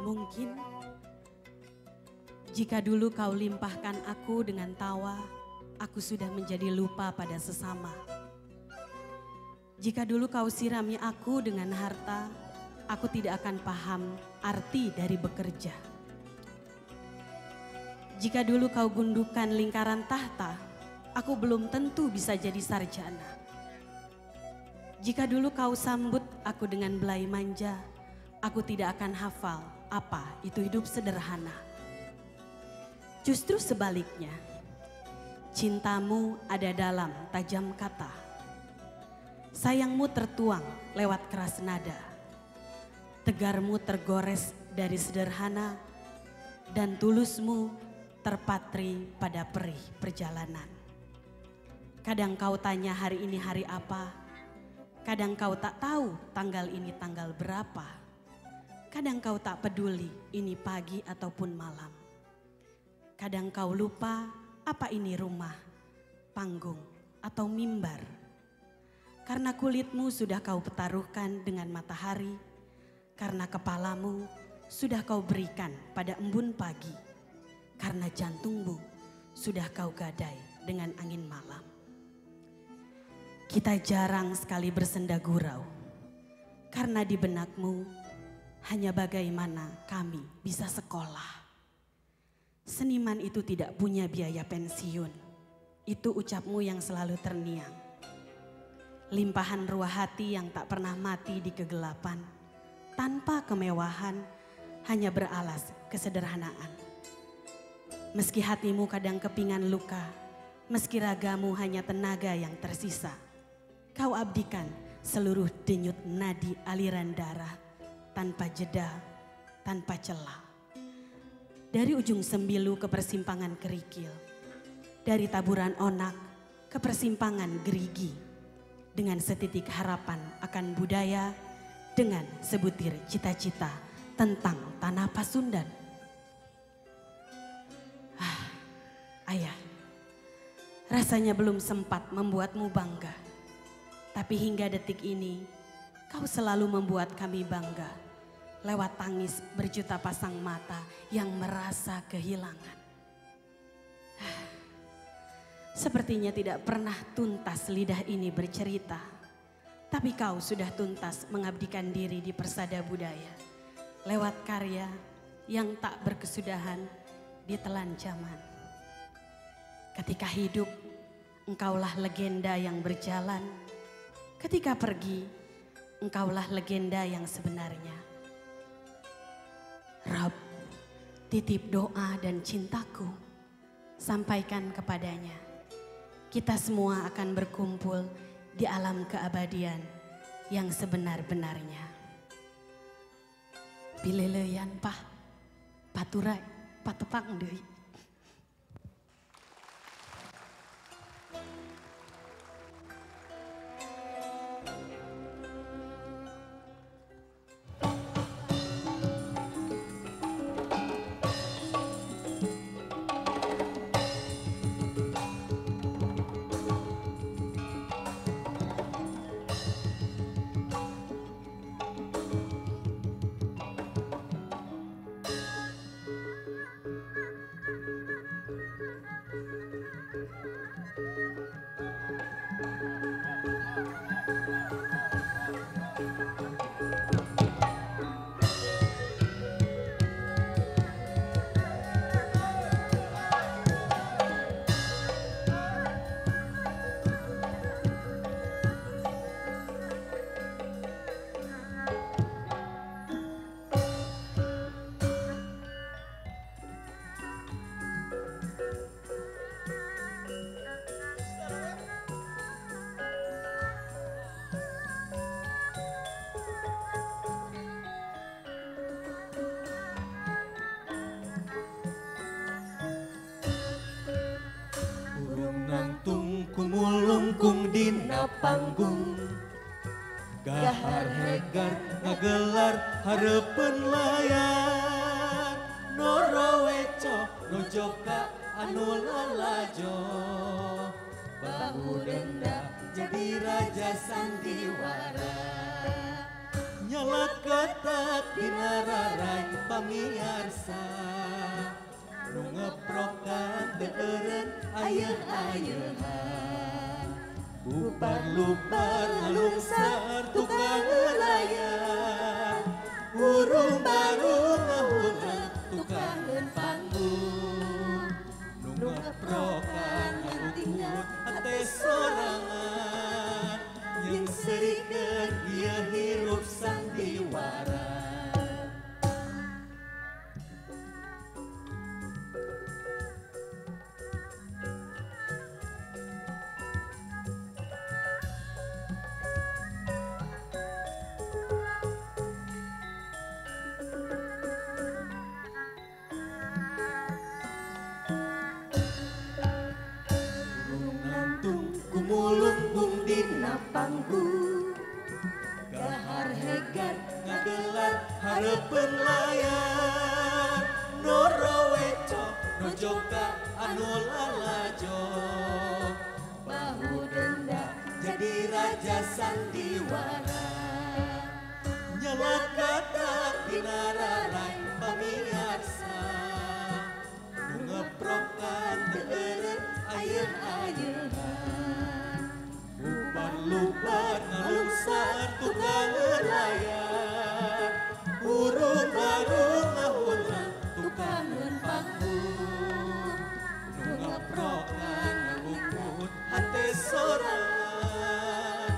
Mungkin jika dulu kau limpahkan aku dengan tawa, aku sudah menjadi lupa pada sesama. Jika dulu kau sirami aku dengan harta, aku tidak akan paham arti dari bekerja. Jika dulu kau gundukan lingkaran tahta, aku belum tentu bisa jadi sarjana. Jika dulu kau sambut aku dengan belai manja, aku tidak akan hafal apa itu hidup sederhana. Justru sebaliknya, cintamu ada dalam tajam kata. Sayangmu tertuang lewat keras nada. Tegarmu tergores dari sederhana dan tulusmu terpatri pada perih perjalanan. Kadang kau tanya hari ini hari apa, kadang kau tak tahu tanggal ini tanggal berapa. Kadang kau tak peduli ini pagi ataupun malam. Kadang kau lupa apa ini rumah, panggung, atau mimbar. Karena kulitmu sudah kau pertaruhkan dengan matahari, karena kepalamu sudah kau berikan pada embun pagi, karena jantungmu sudah kau gadai dengan angin malam. Kita jarang sekali bersenda gurau, karena di benakmu hanya bagaimana kami bisa sekolah. Seniman itu tidak punya biaya pensiun. Itu ucapmu yang selalu terniang. Limpahan ruah hati yang tak pernah mati di kegelapan. Tanpa kemewahan, hanya beralas kesederhanaan. Meski hatimu kadang kepingan luka, meski ragamu hanya tenaga yang tersisa, kau abdikan seluruh denyut nadi aliran darah, tanpa jeda, tanpa celah. Dari ujung sembilu ke persimpangan kerikil, dari taburan onak ke persimpangan gerigi, dengan setitik harapan akan budaya, dengan sebutir cita-cita tentang tanah Pasundan. Ah, ayah, rasanya belum sempat membuatmu bangga, tapi hingga detik ini kau selalu membuat kami bangga. Lewat tangis berjuta pasang mata yang merasa kehilangan. Sepertinya tidak pernah tuntas lidah ini bercerita. Tapi kau sudah tuntas mengabdikan diri di persada budaya. Lewat karya yang tak berkesudahan ditelan zaman. Ketika hidup, engkaulah legenda yang berjalan. Ketika pergi, engkaulah legenda yang sebenarnya. Rob, titip doa dan cintaku, sampaikan kepadanya. Kita semua akan berkumpul di alam keabadian yang sebenar-benarnya. Pileleyan pah, paturai, patepang deui. Kumulungkung dina panggung, gahar hegar ngagelar hareupeun layar, noroweco nojoka anu lalajo. Bahu denda jadi raja sandiwara. Nyala ketat dina rarai pamiarsa. Nu ngeprokan teu eureun ayeuh-ayeuhan. Bubar-lubar ngalungsar tukang layar. Burung baru ngahuleng tukangeun panggung. Nu ngeprokan ngukut hate sorangan. Yang serikeun ieu hirup sandiwara. Kumulungkung dina panggung. Gahar hegar ngagelar hareupeun layar. Noroweco nojoka anu lalajo. Bahu denda jadi raja sandiwara. Nyala katak dina rarai pamiarsa. Nu ngeprokan teu eureun ayeun-ayeunan. Lubar ngalungsar tukang layar. Burung baru ngahuleng tukangeun panggung. Nu ngeprokan ngukut hate sorangan.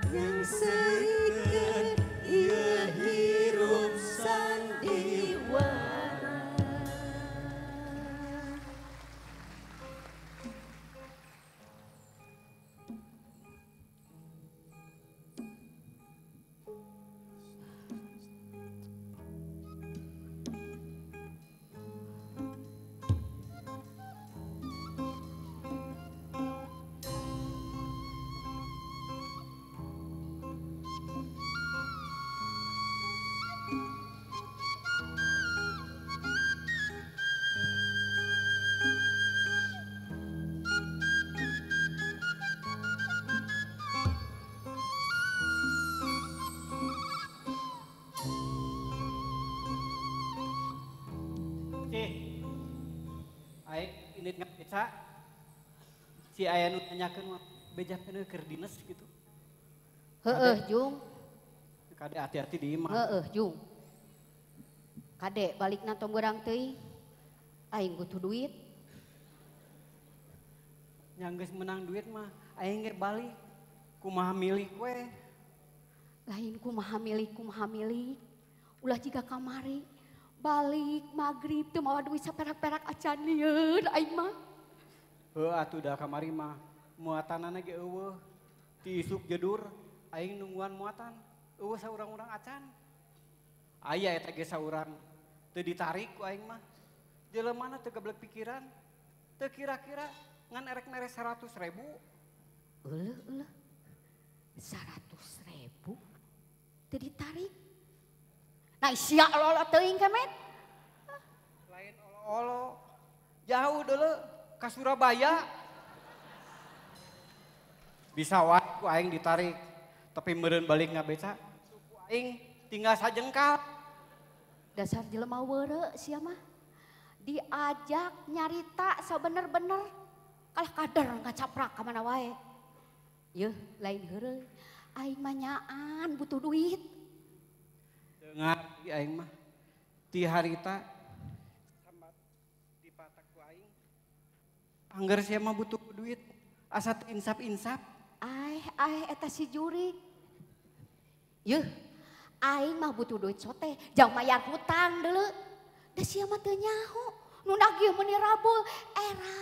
Yang serikeun ieu hirup sandiwara. Si aya nu nanyakeun mah bejakeun keur dinas gitu. Heeh, Jung. Kade hati-hati di imah. Heeh, Jung. Kade balikna tong beurang teuing. Aing butuh duit. Nya geus menang duit mah aing ge balik. Kumaha milik we. Lain kumaha milik, kumaha milik. Ulah jiga kamari. Balik magrib teu mawa duit saperak-perak acan lieun aing mah. Heuh atuh da kamari mah muatanana ge eueuh. Ti isuk jedur aing nungguan muatan, eueuh saurang-urang acan. Aya eta ge saurang teu ditarik ku aing mah. Jelemana teu geblek pikiran, teu kira-kira ngan erek mere 100.000. Euleuh euleuh. 100.000 teu ditarik. Nah sia olo-olo teuing kemet. Lain olo-olo. Jauh deuleu. Ke Surabaya bisa wae ku aing ditarik tapi meureun balik ngabeca suku aing tinggal sajengkal. Dasar jelema weureu sia mah diajak nyarita sabener-bener kalah kader ngacaprak ka mana wae. Yeuh lain heureuy aing mah nyaan butuh duit. Teu ngarti aing mah ti harita anggar sia mah butuh duit, asa insap-insap. Aih, aih, eta si jurik. Yeuh, aing mah butuh duit sote, jang mayar hutang deuleu. Da sia mah teu nyaho, nu nagih meuni rabul, era.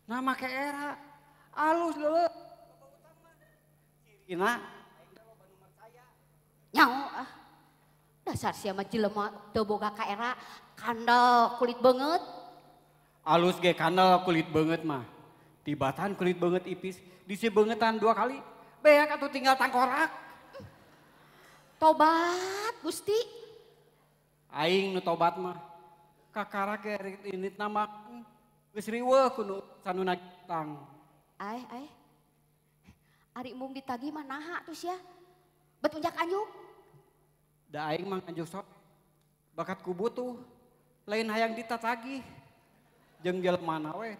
Nah make era, alus deuleu. Cirina, aing teh loba nu percaya. Nyaho ah. Dasar sia mah jelema teu boga ka era, kandel kulit beungeut. Alus ge kandel kulit beungeut mah. Tibatan kulit beungeut ipis, disi beungetan 2 kali, beak atuh tinggal tangkorak. Tobat Gusti. Aing nu tobat mah. Kakara ge rek indit nama geus riweuh ku nu sanu nagih utang. Aeh aeh. Ari mung ditagih mah naha tuh sia? Bet unjak anjuk. Da aing mah nganjuk sok. Bakat ku butuh. Lain hayang ditatagih. Jeung jelema we.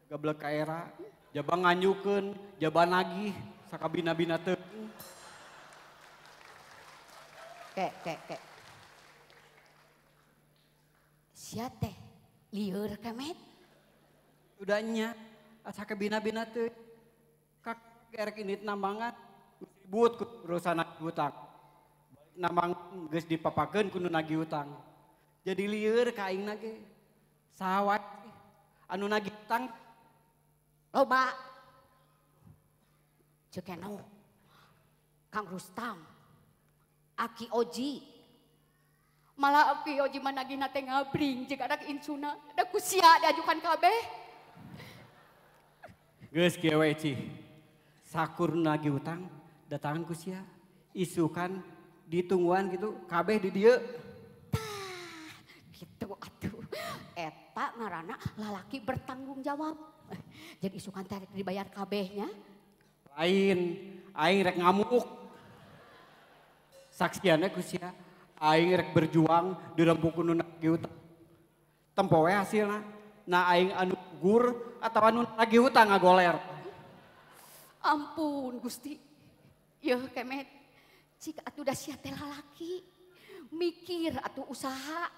Gablek ka era, jaba nganjukeun, jaba nagih, sakabina-bina teu. Ke ke ke. Sia teh lieur kemet. Udah nya, asa kabina-bina teu. Kak erek indit nambangan, ribut ku urusan nagih hutang. Nambang geus dipapakeun ku nu nagih hutang. Jadi lieur ka aing ge. Saha wae anu nagih hutang loba. Ceuk Eno, Kang Rustam, Aki Oji. Malah Aki Oji mah nagihna teh ngabring jeung anak insuna, da ku sia diajukan kabeh. Geus kieu we Cih. Sakur nagih hutang datangan ku sia. Isukan ditungguan gitu kabeh di dieu. Tah, gitu atuh. Eta ngaranna lalaki bertanggung jawab. Jadi isukan teh rek dibayar kabehnya. Lain, aing rek ngamuk. Saksiannya ku sia, aing rek berjuang dirempuk ku nu nagih hutang. Tempo we hasilna. Nah aing anu gugur atawa anu nagih hutang ngagoler. Ampun Gusti. Yeuh kemet. Cik atuh da sia teh lalaki. Mikir atuh usaha.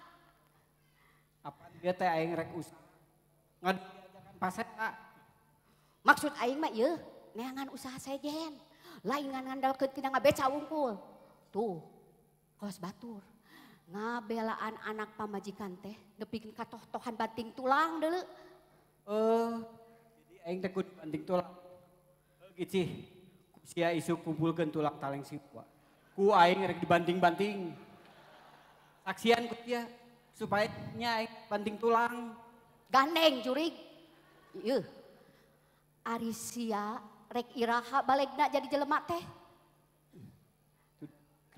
Apa dia teh aing rek usaha. Ngadiajakan paseta. Maksud aing mah ieu neangan usaha sejen. Lain ngan ngandalkeun tina ngabeca wungkul. Tuh, kos batur. Ngabelaan anak pamajikan teh nepikeun ka toh-tohan banting tulang deuleu. Jadi aing teh kudu banting tulang. Heuh Cih, ku sia isuk kumpulkeun tulang taleng siwa. Ku aing rek dibanting-banting. Saksian ku sia supaya nya aing banting tulang. Gandeng jurig. Ieu. Ari sia rek iraha balegna jadi jelema teh.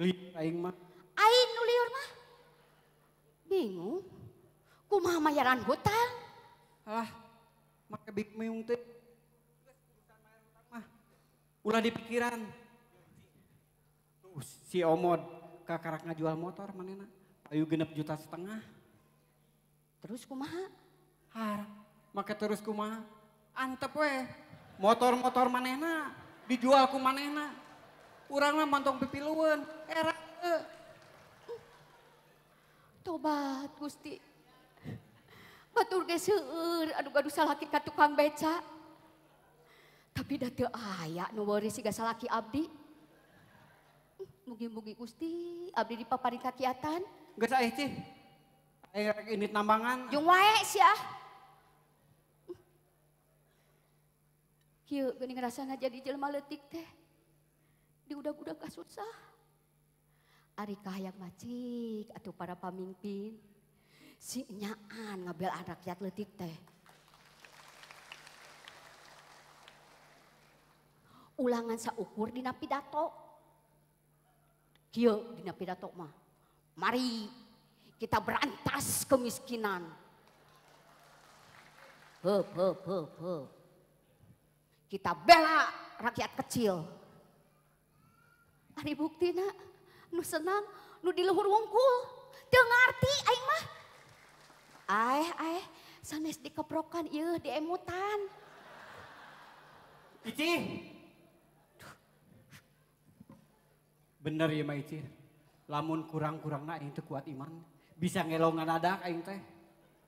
Lieur aing mah. Aing nu lieur mah. Bingung. Kumaha mayaran hutang? Alah, make bingung teh. Geus urusan bayar hutang mah. Ulah dipikiran. Tuh si Omod kakarak ngajual motor manehna. Ayu 6,5 juta. Terus kumaha? Har, make terus kumaha? Antep we. Motor-motor manehna dijual ku manehna. Urang mah mantong pipilueun, era teu. Tobat Gusti. Batur ge seueur anu gaduh salaki ka tukang beca. Tapi da teu aya nu waris siga salaki abdi. Mugi-mugi Gusti abdi dipaparin kakiatan. Geus aeh Cih. Aing rek indit nambangan. Jeung wae sia. Kieu geuning rasana jadi jelema leutik teh. Diudag-udag kasusah. Ari kahayang macik atuh para pamimpin. Si nyaan ngabelaan rakyat leutik teh. Ulangan saukur dina pidato. Kieu dina pidato mah. Mari kita berantas kemiskinan. Heup heup heup heup. Kita bela rakyat kecil. Ari buktina nu senang nu di luhur wungkul. Teu ngarti aing mah. Aeh aeh sanes dikeprokan ieu diemutan. Ici. Bener ya mah Ici. Lamun kurang-kurangna aing teu kuat iman. Bisa ngelo nganadak aing teh.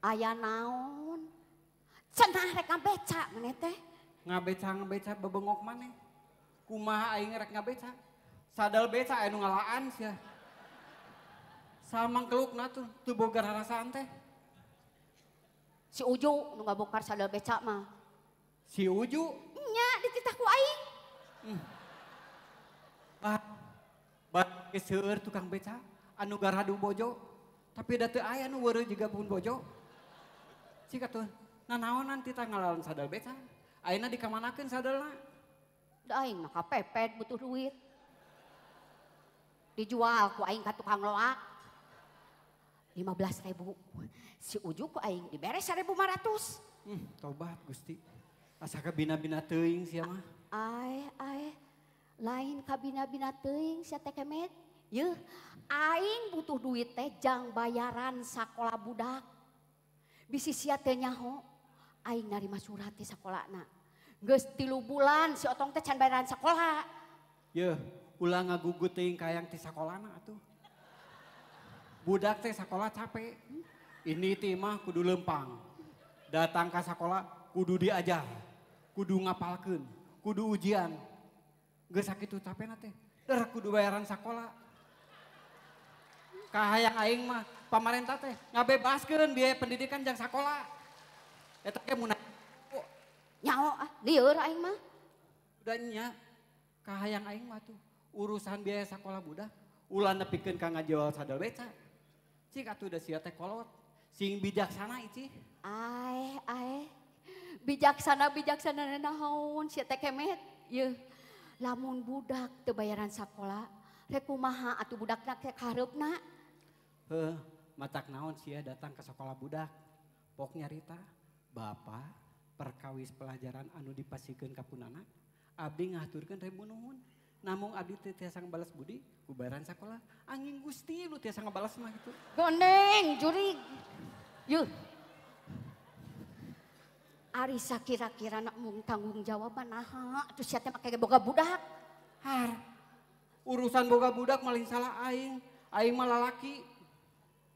Aya naon? Cenah rek ngabeca maneh teh. Ngabeca-ngabeca bebengok maneh. Kumaha aing rek ngabeca? Sadal beca aya nu ngalaan sia. Samang kelukna tuh teu boga rarasaan teh. Si Uju nu ngabongkar sadal beca mah. Si Uju? Nya dititah ku aing. Ah, bat seueur tukang beca anu garadu bojo. Tapi da teu aya nu weureu jiga pun bojo. Cik atuh, nanaonan titah ngalawan sadal beca. Ayeuna dikamanakeun sadalna? Da aing mah kapepet butuh duit. Dijual ku aing ka tukang loak. 15.000. Si Uju ku aing dibere 1.500. Tobat Gusti. Asa kabina-bina teuing sia mah. Ae ae. Lain kabina-bina teuing sia teh kemet. Yeuh, aing butuh duit teh jang bayaran sakola budak. Bisi sia teh nyaho, aing narima surat ti sakolana. Geus 3 bulan si Otong teh can bayaran sakola. Yeuh, ulah ngagugut teuing kayang ti sakolana atuh. Budak teh sakola capek. Ini teh mah kudu lempang. Datang ka sakola kudu diajar, kudu ngapalkeun, kudu ujian. Geus sakitu capena teh, der kudu bayaran sakola. Kahayang aing mah pamarentah teh ngabebaskeun biaya pendidikan jang sakola. Eta ge mun nyaho ah, lieur aing mah. Udah nya kahayang aing mah tuh urusan biaya sakola budak ulah nepikeun ka ngajual sadel beca. Cik atuh da sia teh kolot, sing bijaksana ici. Ae ae. Bijaksana bijaksana naon sia teh kemet. Yeuh. Lamun budak teu bayaran sakola, rek kumaha atuh budakna ke kahareupna? Heuh, matak naon sia datang ke sekolah budak. Pok nyarita, Bapak perkawis pelajaran anu dipasikeun ka punana, abdi ngahaturkeun ribu nuhun. Namung abdi teh tiasa ngabales budi ku bayaran sakola. Angin Gusti lu tiasa ngabales mah gitu. Gondeng jurig. Yuh. Ari sakira-kira nak mung tanggung jawab naha atuh sia teh make boga budak. Har. Urusan boga budak maling salah aing. Aing mah lalaki.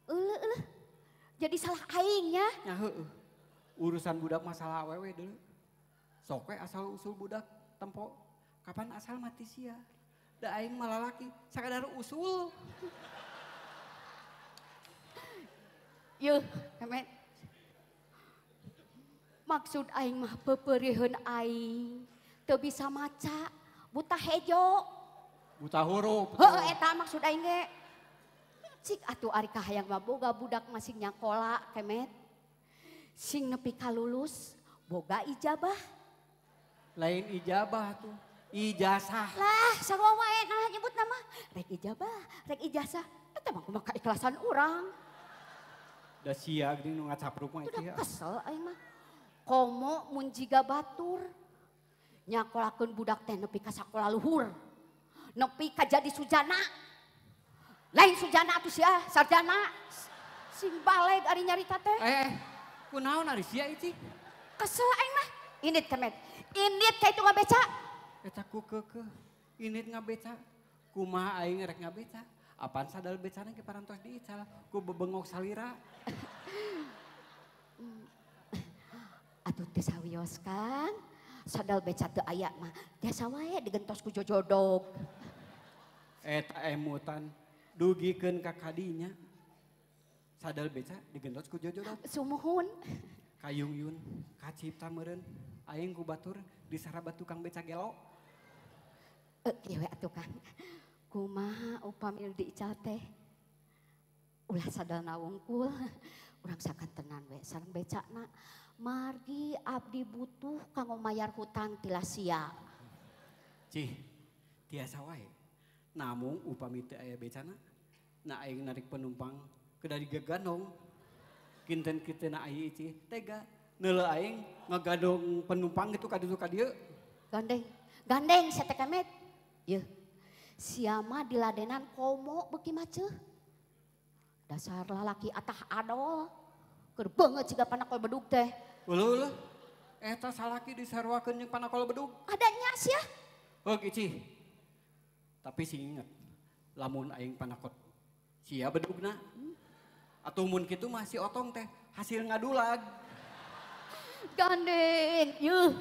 Euleuh euleuh. Jadi salah aingnya. Nya heueuh. Urusan budak masalah awewe deuleu. Sok we asal usul budak tempo kapan asal mati sia. Da aing mah lalaki sakadar usul. Yuh, kemet. Maksud aing mah pepeurieun aing teu bisa maca, buta hejo. Buta huruf. Heueuh eta maksud aing ge. Cik atuh ari kahayang mah boga budak masing nyakola kemet. Sing nepi ka lulus boga ijabah. Lain ijabah tuh, ijazah. Lah sarua wae nah nyebut nama rek ijabah, rek ijazah. Eta mah kumaha keikhlasan urang. Da sia geuning nu ngacapruk mah ieu. Kesel aing mah. Komo mun jiga batur nyakolakeun budak teh nepi ka sakola luhur. Nepi ka jadi sujana. Lain sujana atuh sia, sarjana. Sing baleg ari nyarita teh. Kunaon ari sia ici? Kesel aing mah. Init kemet. Init ka itu ngabeca. Eta ku keukeuh. Init ngabeca. Kumaha aing rek ngabeca? Apaan sadal becana ge parantos diical ku bebengok salira. Atuh teu sawios Kang, sadal beca teu aya mah tiasa wae digentos ku jojodog. Eta emutan dugikeun ka kadinya. Sadal beca digentos ku jojodog. Sumuhun. Kayungyun, kacipta meureun, aing ku batur disarabat tukang beca gelo. Kieu we atuh Kang. Kumaha upami nu diical teh? Ulah sadalna wungkul, urang sakantenan we sareng becana. Margi abdi butuh kanggo mayar hutang tilasia. Cih, tiasa wae. Namung upami teu aya becana, na aing narik penumpang kedah digagandong. Kinten kitu na aing ici tega neuleuh aing ngagandong penumpang gitu ka ditu ka dieu. Gandeng, gandeng sia teh kemet. Yeuh. Sia mah diladenan komo beuki maceuh. Dasar lalaki atah adol. Keur beungeut siga panakol bedug teh. Uluh uluh, eta salaki disaruakeun jeung panakol bedug. Adanya sia. Heug ici. Tapi sing inget, lamun aing panakot sia bedugna. Atuh mun kitu mah si Otong teh hasil ngadulag. Gandeng, yeuh.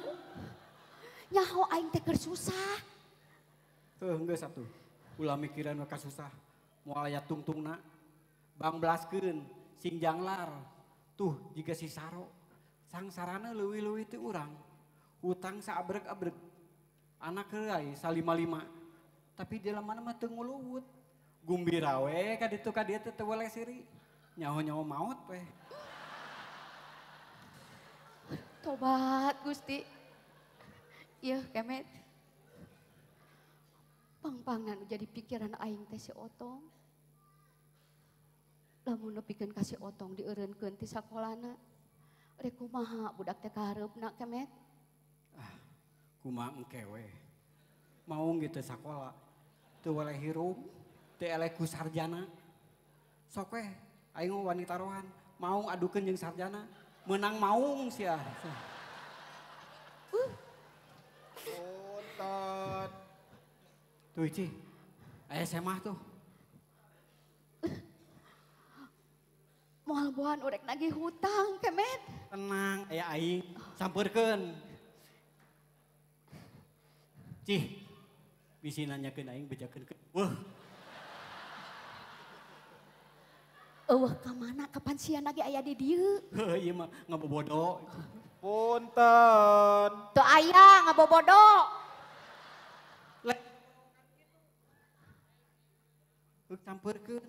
Nyaho aing teh keur susah. Heuh geus atuh. Ulah mikiran we kasusah. Moal aya tungtungna. Bangbelaskeun sing janglar. Tuh jiga si Saro. Sangsarana leuwih-leuwih ti urang. Hutang saabreg-abreg. Anak heureuy salima-lima. Tapi jelema mah teu nguluwut. Gumbira we ka ditu ka dieu teh teu weleh siri. Nyaho-nyaho maot we. Tobat Gusti. Ieu kemet. Pangpangan jadi pikiran aing teh si Otong. Lamun nepikeun ka si Otong dieureunkeun ti sakolana. Rek kumaha budak teh kahareupna Kemet? Ah, kumaha engke we. Maung gitu sakola. Teu weleh hirup, teu eleh ku sarjana. Sok we, aing mah wani taruhan. Maung adukeun jeung sarjana, meunang maung sia. Punten. Tuh Ici, aya semah tuh. Moal bohan urek nagih hutang Kemet. Tenang, aya aing sampeurkeun. Cih, bisi nanyakeun aing bejakeun ke. Wah. Eueuh ka mana kapan sia nage aya di dieu? Heuh, ieu mah ngabobodo. Punten. Teu aya ngabobodo. Heuk sampeurkeun.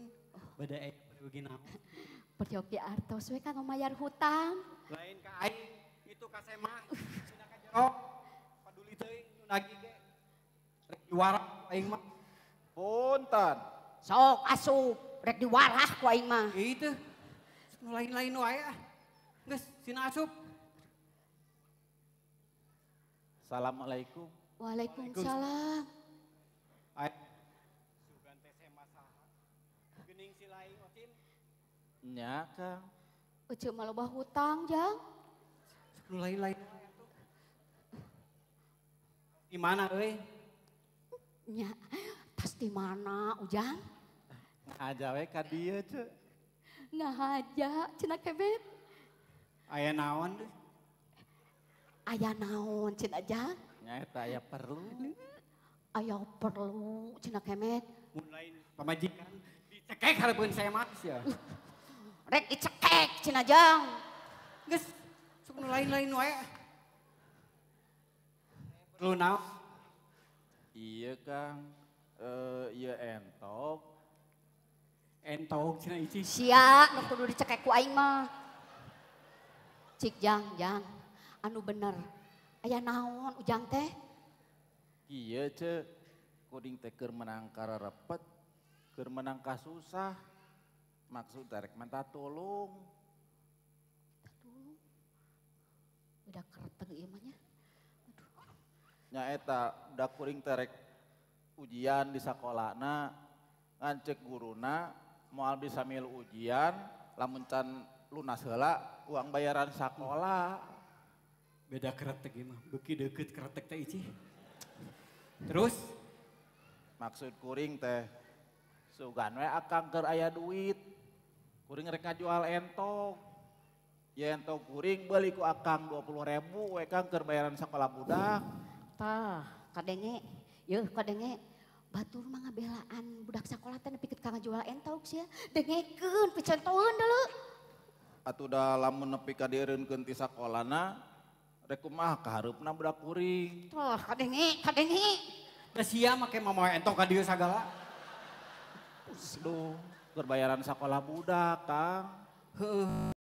Bada aya peryogi naon? Peryogi artos we kanggo mayar hutang. Lain ka aing, itu ka semah. Cenah ka jero. Paduli teuing nu nagih ge. Rek diwarah aing mah. Punten. Sok asup, rek diwarah ku aing mah. Itu nu lain-lain wae ah. Geus sina asup. Assalamualaikum. Waalaikumsalam. Ai sugan teh semah saha? Geuning si lain Ocin. Nya Kang. Ece mah loba hutang jang. Nu lain-lain wae atuh. Di mana euy? Nya, tas di mana Ujang? Ngaja we ka dieu ce. Ngahaja cenah Kemet. Aya naon deui? Aya naon cenah Jang? Nya eta aya perlu. Aya perlu cenah Kemet. Mun lain pamajikan dicekek hareupeun saya mah sia. Rek dicekek cenah Jang. Geus, sok nu lain-lain wae. Perlu naon? Iya Kang, ieu entok. Entok cenah Ici. Sia nu kudu dicekek ku aing mah. Cik Jang, Jang, anu bener. Aya naon Ujang teh? Kieu ce, kuring teh keur menang kararepet, keur menang kasusah. Maksud rek minta tolong. Minta tolong. Udah kereteg ieu mah nya. Aduh. Nya eta da kuring teh rek ujian di sakolana, ngan cek guruna moal bisa milu ujian lamun can lunas heula uang bayaran sakola. Beda kereteg ieu mah, beuki deukeut kereteg teh Ici. Terus maksud kuring teh sugan we akang keur aya duit. Kuring rek ngajual entog. Ya entog kuring beuli ku akang 20.000 we Kang keur bayaran sakola budak. Tah, kadenge, yeuh kadenge. Batur mah ngabelaan budak sakola teh nepi ka ngajual entog sia. Dengekeun picontoeun deuleu. Atuh da lamun nepi ka dieureunkeun ti sakolana rek kumaha kahareupna budak kuring. Tah, kadenge, kadenge. Da sia make mamawa entog ka dieu sagala. Duh, keur bayaran sakola budak, Kang. Heueuh.